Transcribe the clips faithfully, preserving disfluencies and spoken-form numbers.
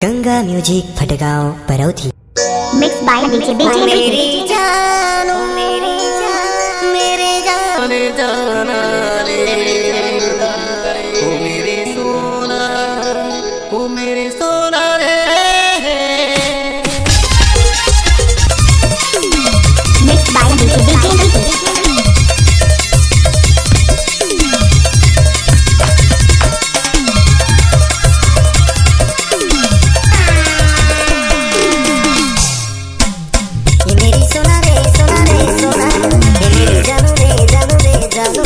Ganga music, Bhatgaon, Parauthi. Mixed by DJ Vijendra. मेरी जानो, मेरी जान, मेरे जान, जाना रे। ओ मेरे सोना, ओ मेरे सोना रे। Mixed by DJ Vijendra. ये मेरी सोना रे, सोना रे, सोना। ये मेरी जानू रे, जानू रे, जानू।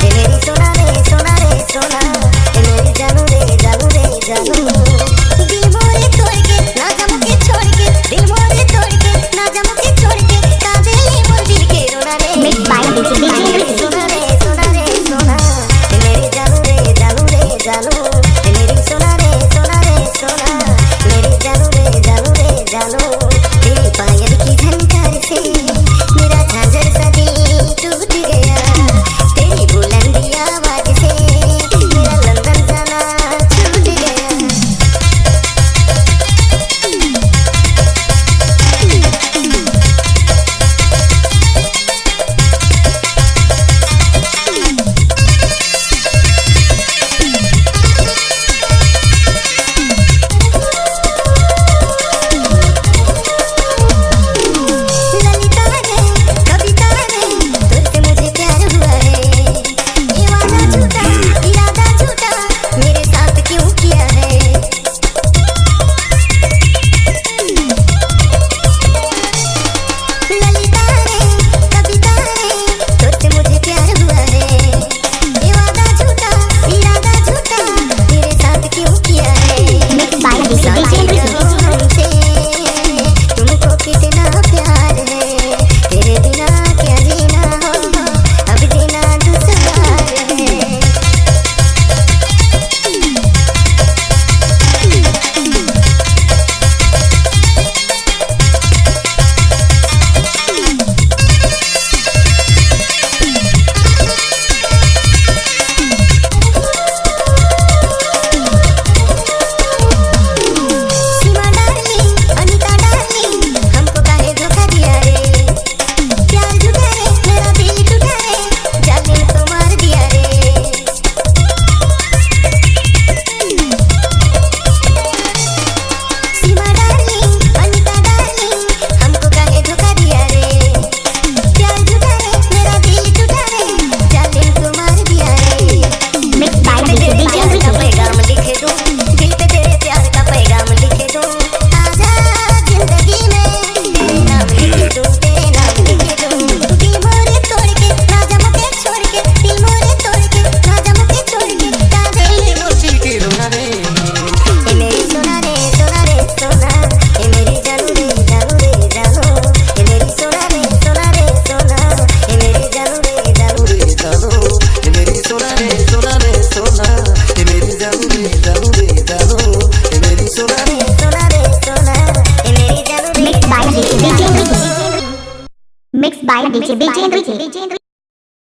ये मेरी सोना रे, सोना रे, सोना। ये मेरी जानू रे, जानू रे, जानू। दिल मोरे तोड़ के, ना जा मोके छोड़ के। दिल मोरे तोड़ के, ना जा मोके छोड़ के। कांदे ले मोर दिल के रोना रे। Mixed by DJ Vijendra. सोना रे, सोना रे, सोना। ये मेरी जानू रे, जानू रे, जानू। ये मेरी सोना रे, सोना रे, सोना। मेरी जानू रे, जानू रे, जानू। तेरी पायल की झनकार से मेरा झांझर सा दिल टूट गया। तेरी बुलंदी आवाज से मेरा लंदन जाना छूट गया। ललिता रे, कविता रे, तुझसे मुझे प्यार हुआ है। ये वादा झूठा, इरादा झूठा, मेरे साथ क्यों किया है? ललिता रे, कविता रे, तुझसे मुझे प्यार हुआ है। ये वादा झूठा, इरादा झूठा, मेरे साथ क्यों किया है? Mixed by DJ Vijendra. तुमको कितना प्यार है, तेरे बिना क्या जीना हो, अब जीना दुश्वार है। सीमा डार्लिंग, अनिता डार्लिंग, हमको काहे धोखा दिया रे? प्यार झूठा रे, मेरा दिल टूटा रे, जालिम तो मार दिया रे। सीमा डार्लिंग, अनिता डार्लिंग, हमको काहे धोखा दिया रे? प्यार झूठा रे, मेरा दिल टूटा रे, जालिम तो मार दिया रे। Mixed by DJ Vijendra. पैगाम लिखे दूं, दिल पे तेरे प्यार का पैगाम लिखे दूं। आजा जिंदगी में, तेरे नाम लिखे दूं, तेरे नाम लिखे दूं। दिल मोरे तोड़ के, ना जा मोके छोड़ के, दिल मोरे तोड़ के, ना जा मोके छोड़ के, कांदे ले मोर दिल के रोना रे। ए मेरी सोना रे, सोना रे, सोना। ए मेरी जानू रे, जानू रे, जानू। ए मेरी सोना रे, सोना रे, सोना। ए मेरी जानू रे, जानू रे, जानू। ए मेरी सोना रे, सोना रे, सोना। ए मेरी जानू रे, जानू रे, जानू। ए मेरी सोना रे, सोना रे, सोना। ए मेरी जानू रे, Mixed by DJ Vijendra. Mixed by DJ Vijendra.